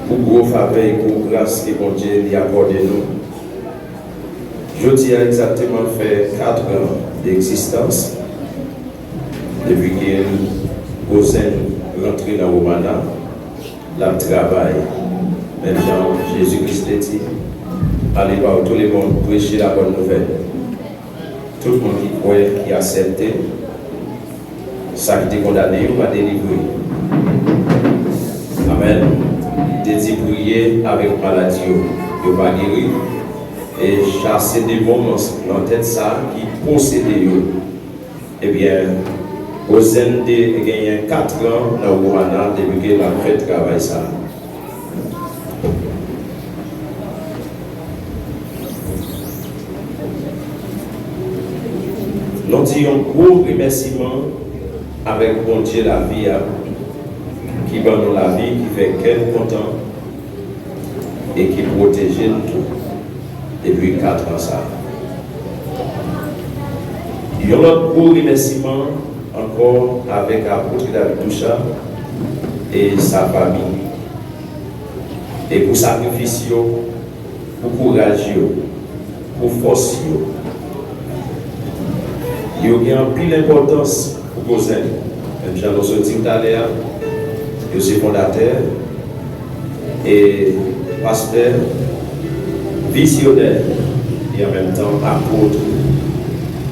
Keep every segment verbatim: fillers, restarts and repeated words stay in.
Pou gwo favè e gwo gras ke Bondye li akòde nou. Jodi a egzakteman fè kat an de egzistans depi ke Gozen rantre nan Romana, l ap travay. Menm jan Jezi Kris te di, allez par tout le monde, prêchez la bonne nouvelle. Tout moun ki kwè, ki aksepte, sa ki te kondane yo va delivre. Amèn. Li te di, priye avèk malad yo, yo va geri, e chase demon nan, nan tèt sa ki posede yo. Ebyen, Gozen te genyen kat an nan Romana depi ke l ap fè travay sa a. Nou di yon gwo remèsiman avèk Bondye lavi a, ki ban nou lavi, ki fè kè nou kontan, e ki pwoteje n tou depi kat an sa a. Yon lòt gwo remèsiman ankò avèk Apot David Touchard e sa fanmi, e pou sakrifis yo, pou kouraj yo, pou fòs yo. Yo gen anpil enpòtans pou Gozen. Menm jan nou sot di w talè a, yo se fondatè e pastè, vizyonè, e an menm tan apot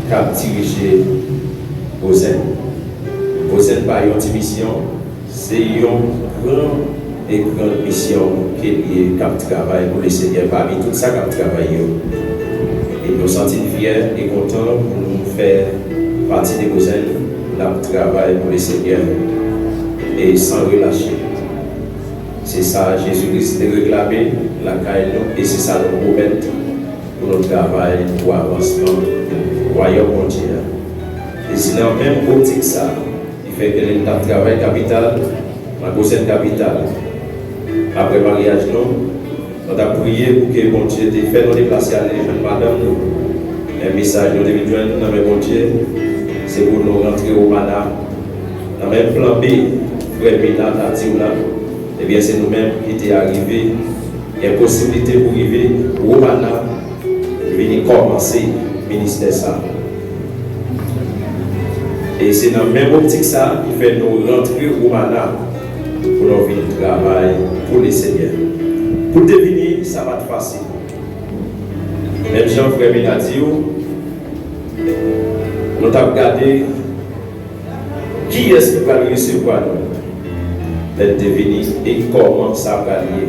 k ap dirije Gozen. Gozen pa yon ti misyon, se yon gran e gran misyon ke l ye k ap travay pou Lesenyè pami tout sa k ap travay yo. E nou santi n fyè e kontan pou nou fè pati de Gozen, n ap travay pou Lesenyè e san relache. Se sa Jezi Kris te reklame lakay nou e se sa nou pwomèt pou nou travay pou avansman Wayòm Bondye a. E se nan menm optik sa a, ki fè ke lè n t ap travay kapital, nan Gozen kapital, apre maryaj nou, nou t ap priye pou ke Bondye te fè nou deplase ale jwenn madanm nou. Men mesaj nou te vin jwenn nan men Bondye, se pou nou rantre Romana. Nan menm plan B, frè Mina t ap di w la, ebyen, se nou menm ki te arive, gen posiblite pou rive Romana, vini kòmanse ministè sa a. E se nan menm optik sa a ki fè nou rantre Romana pou nou vin travay pou Lesenyè. Pou te vini, sa pa t fasil. Menm jan frè Mina di w, nou t ap gade kiyès ki pral resevwa nou lè n te vini e kòman sa pral ye,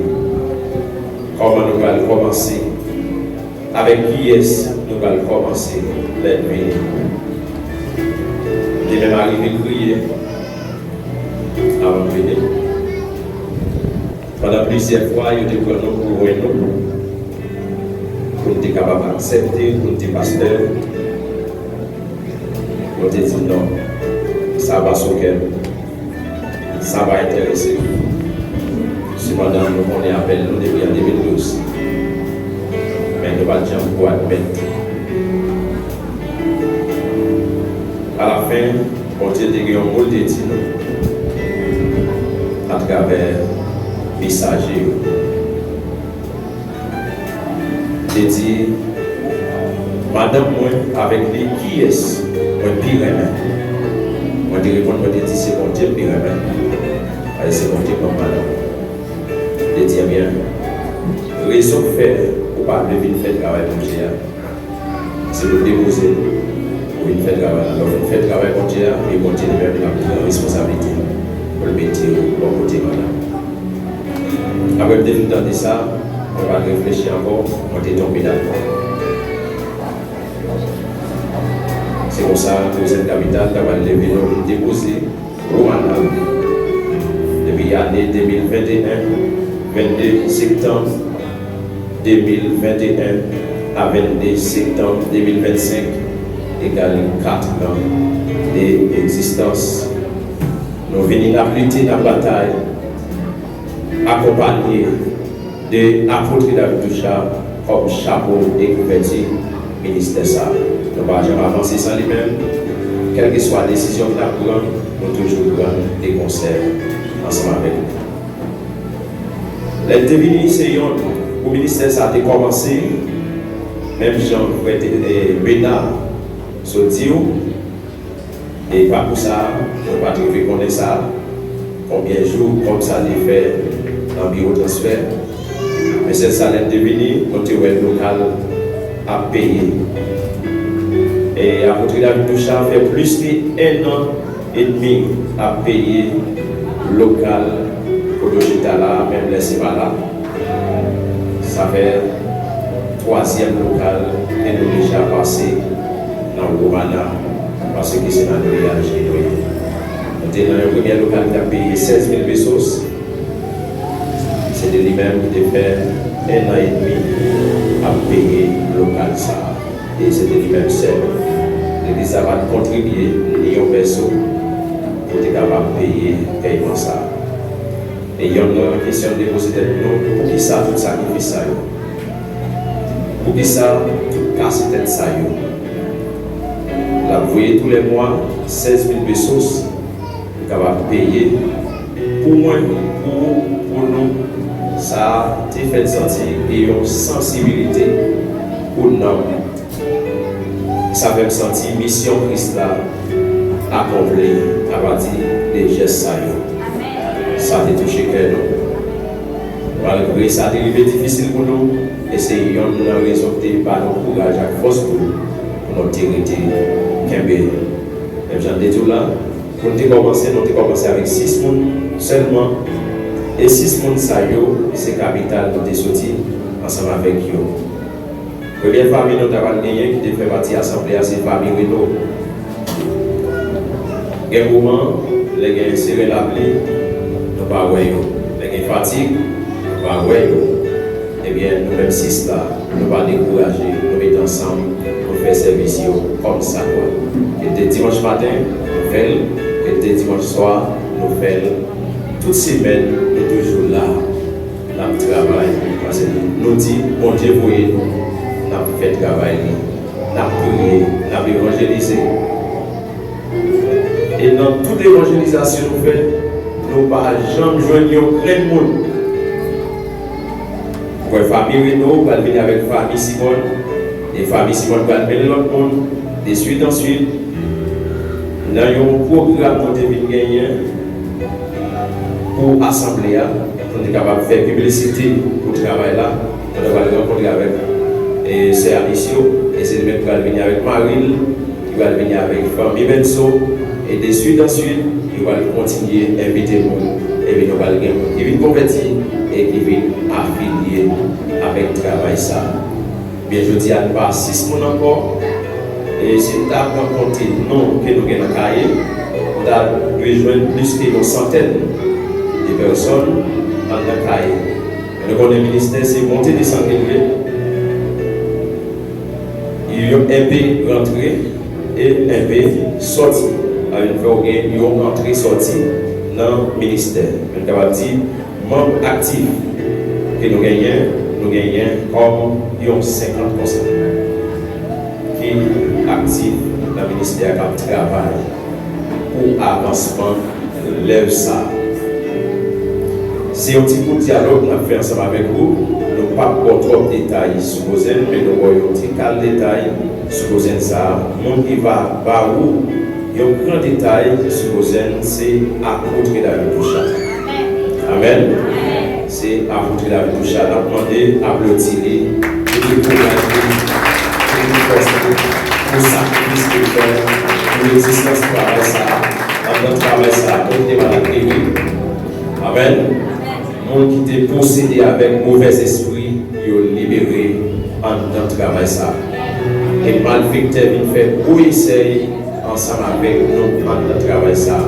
kòman nou pral kòmanse. Avèk kiyès nou pral kòmanse lè n vini? M te menm arive kriye avan m vini. Pandan plizyè fwa, yo te pran nou pou wè nou, pou n te kapab aksepte pou n te pastè. Mwen te di non, sa pa sou kè m. Sa pa enterese m. Sepandan, nou konnen apèl nou depi an de mil douz. Men nou pa t janm ko admèt. Alafen, Bondye te gen yon mo l te di nou atravè mesaje yo. Te di, madanm mwen avèk li, kiyès mwen pi renmen? Mwen te reponn, mwen te di, se Bondye m pi renmen. Paske se Bondye k ban m madanm. Li te di, ebyen, rezon k fè ou pa vle vin fè travay Bondye a, se pou depoze l, pou vin fè travay la. Lè w vin fè travay Bondye a, e Bondye li menm, l ap pran responsablite pou l mete w bò kote madanm. Apre m te fin tande sa, mwen pa t reflechi ankò, mwen te tonbe dakò. Se konsa, Gozen Kapital ta pral leve nou pou n depoze Romana depi ane de mil venteyen, vennde septanm de mil venteyen a vennde septanm de mil vennsenk, egal kat an de egzistans. Nou vini, n ap lite, n ap batay, akonpanye de Apot David Touchard kòm chapo de kouvèti ministè sa a. Nou pa janm avanse san li menm. Kèlkeswa desizyon ki n ap pran, nou toujou pran de konsèy ansanm avèk li. Lè l te vini, se yonn pou ministè sa a te kòmanse, menm jan frè te, e, Bena sot di w, e pa pou sa, mwen pa t rive konnen sa, konbyen jou kòb sa te fè nan biwo transfè. Men sèl sa, lè l te vini, nou te wè lokal ap peye. E Apôtre David Touchard fè plis ke enn an edmi ap peye lokal kote w chita la, menm lè se pa la. Sa fè twazyèm lokal ke nou deja pase nan Romana, paske se nan griyaj li nou ye. Nou te nan yon premyè lokal ki t ap peye sèz mil pesos. Se te li menm ki te fè enn an edmi ap peye lokal sa a. E se te li menm sèl. Legliz la pa t kontribye ni yon pèso pou te kapab peye pèyman sa a. E yonn nan kesyon n te poze tèt nou, poukisa tout sakrifis sa yo? Poukisa tout kase tèt sa yo? L ap voye toulèmwa sèz mil pesos, li kapab peye pou mwen, pou ou, pou nou. Sa te fè n santi gen yon sansibilite pou nanm. Sa fè m santi misyon Kris la akonpli apati de jès sa yo. Sa te touche kè nou. Malgre sa te rive difisil pou nou, e se yonn nan rezon ki te ba nou kouraj ak fòs tou, pou nou te rete kenbe. Menm jan m te di w la, pou n te kòmanse, nou te kòmanse avèk sis moun sèlman. E sis moun sa yo, se kapital nou te soti ansanm avèk yo. Premyè fanmi nou ta pral genyen ki te fè pati asanble a, se fanmi Reno. Gen moman, lè gen seren lapli, nou pa wè yo. Lè gen fatig, nou pa wè yo. Ebyen, nou menm sis la, nou pa dekouraje, nou met ansanm, nou fè sèvis yo kòmsadwa. Ke l te dimanch maten, nou fè l, ke l te dimanch swa, nou fè l. Tout semèn, nou toujou la. N ap travay, paske nou di Bondye voye nou, n ap fè travay li, n ap priye, n ap evanjelize. E nan tout evanjelizasyon nou fè, nou pa janm jwenn yon grenn moun. Ou wè fanmi Reno pral vini avèk fanmi Simòn, e fanmi Simòn pral mennen lòt moun, de swit an swit, nan yon pwogram nou te vin genyen pou asanble a, pou n te kapab fè piblisite pou travay la, nou te pral rankontre avèk, e, sè Alisio, e se li menm ki pral vini avèk mari l, ki pral vini avèk fanmi Benso, e de swit an swit, yo pral kontinye envite moun, epi nou pral gen moun ki vin konvèti e ki vin afilye avèk travay sa a. Byen, jodi a, nou pa sis moun ankò. E si n ta pran konte non ke nou gen nan kaye, nou ta dwe jwenn plis ke yon santèn de pèsòn anndan kaye. Men nou konnen ministè se monte desann ke l ye. Yon enpe rantre e enpe sòti. Sa vin fè w gen yon antre sòti nan ministè. Men n kapab di, manm aktif ke nou genyen, nou genyen kòm yon senkant konsa ki aktif nan ministè a, k ap travay pou avansman lèv sa a. Se yon ti bout dyalòg n ap fè ansanm avèk ou. Nou p ap ba w twòp detay sou koze n, men nou ba w yon ti kal detay sou koze n sa a. Moun ki va ba ou yon gran detay sou koze n, se Apot David Touchard. Amèn. Se Apot David Touchard. N ap mande aplodi li, pou li kouraj li, pou li fòs li, pou sakrifis li fè, pou egzistans travay sa a, anndan travay sa a. Moun ki te malad geri. Amèn. Moun ki te posede avèk movèzespri, yo libere anndan travay sa a. E malfektè vin fè gwo esèy ansanm avèk nou anndan travay sa a.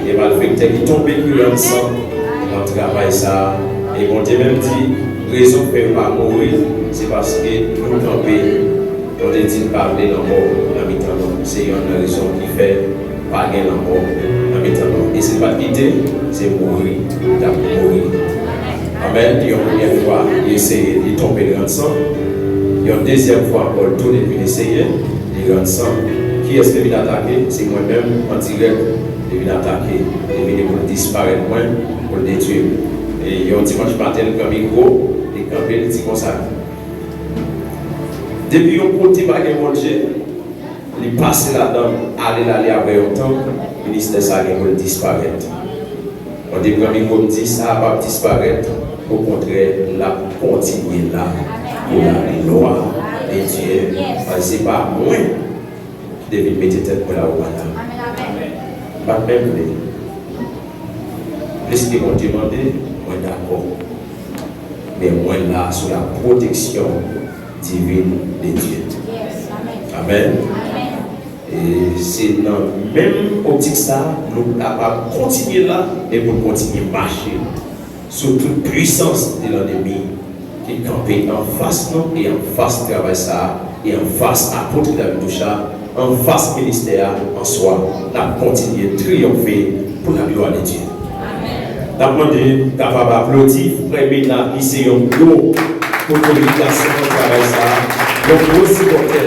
E malfektè ki tonbe, ki rann san nan travay sa a. E Bondye menm di, rezon k fè yo pa mouri, se paske nou kanpe. Bondye di l pa vle lanmò nan mitan nou. Se yonn nan rezon ki fè pa gen lanmò nan mitan nou. E si l pa t kite, se mouri, l t ap mouri. Amèn. Yon premyè fwa, li eseye, li tonbe, li rann san. Yon dezyèm fwa ankò, l tounen vin eseye, li rann san. Kiyès li vin atake? Se mwen menm, an dirèk, li vin atake. Li vini pou l disparèt mwen, pou l detwi m. Yon dimanch maten, l pran mikwo, li kanpe, li di konsa, depi yon kote pa gen Bondye, li pase ladan l, ale l ale apre yon tan, ministè sa a gen pou l disparèt. Mwen te pran mikwo, m di, sa a p ap disparèt, okontrè, l ap kontinye la pou laglwa de Dye. Paske se pa mwen ki te vin mete tèt mwen la ou pa la. M pa t menm vle. Pliske Bondye mande, mwen dakò. Men mwen la sou la pwoteksyon divin de Dye. Amèn. E se nan menm optik sa a, nou kapab kontinye la e pou n kontinye mache sou tout pwisans de lannemi ki kanpe anfas nou e anfas travay sa a e anfas apot ki t ap touche a, anfas ministè a an swa. N ap kontinye triyonfe pou laglwa de Dye. N ap mande kapab aplodi frè Bena ki se yon gwo otorizasyon nan travay sa a, yon gwo sipòtè,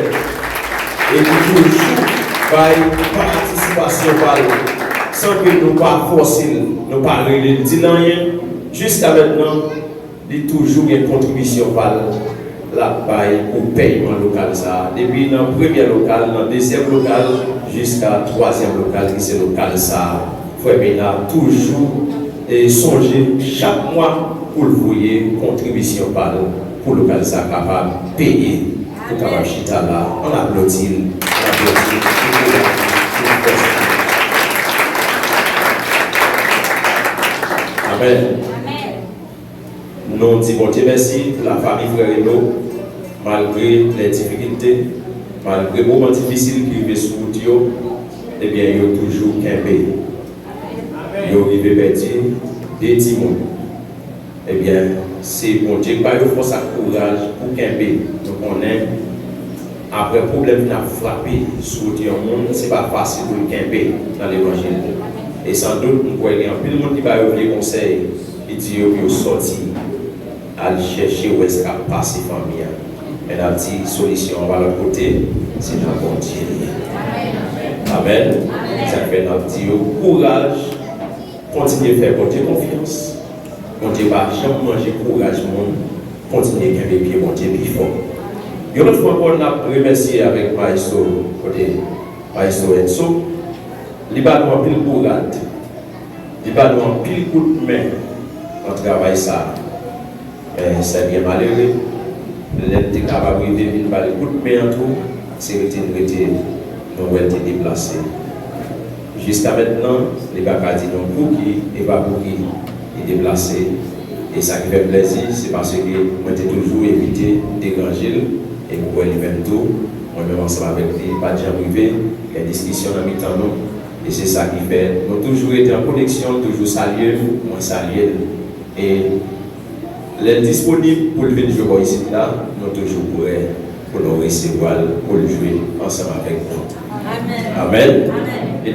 e ki toujou bay patisipasyon pa l san ke nou pa fòse l, nou pa rele l di l anyen. Jiska mentnan, li toujou gen kontribisyon pa l l ap bay pou pèyman lokal sa a. Depi nan premyè lokal, nan dezyèm lokal, jiska twazyèm lokal ki se lokal sa a. Frè Bena toujou e sonje chak mwa pou l voye kontribisyon pa l pou lokal sa a kapab peye, pou kapab chita la. Ann aplodi l, ann aplodi l pou kouraj li, pou fòs li. Amèn. Nou di Bondye mèsi pou lafanmi frè Reno, malgre lè difikilte, malgre moman difisil ki rive sou wout yo, ebyen, yo toujou kenbe. Yo rive pèdi de timoun. Ebyen, se Bondye k ba yo fòs ak kouraj pou kenbe. Nou konnen, apre pwoblèm vin ap frape sou wout yon moun, se pa fasil pou l kenbe nan levanjil. E sandout, m kwè gen anpil moun ki ba yo vye konsèy, ki di yo pou yo sòti, al chèche wè sa k ap pase fanmi an. Men n ap di, solisyon an pa lòt kote, se nan Bondye li ye. Amèn. Sa k fè n ap di yo, kouraj, kontinye fè Bondye konfyans. Bondye pa janm manje kouraj moun. Kontinye kenbe pye Bondye pi fò. Yon lòt fwa ankò, n ap remèsye avèk Maestro, kote Maestro Enso, li ba nou anpil bourad, li ba nou anpil kout men nan travay sa a. Men, sè byen malere, lè l te kapab rive vin ba l kout men an tou, se rete l rete, nou wè l te deplase. Jiska mentnan, li pa ka di nou pouki e pa pouki li deplase. E sa ki fè m plèzi, se paske mwen te toujou evite deranje l, e m kwè li menm tou, mwen menm ansanm avèk li, li pa t janm rive gen diskisyon nan mitan nou. E se sa ki fè nou toujou rete an koneksyon, l toujou salye m, mwen salye l. E lè l disponib pou l vin jwe bò isit la, nou toujou prè pou nou resevwa l, pou l jwe ansanm avèk nou. Amèn. Amèn. E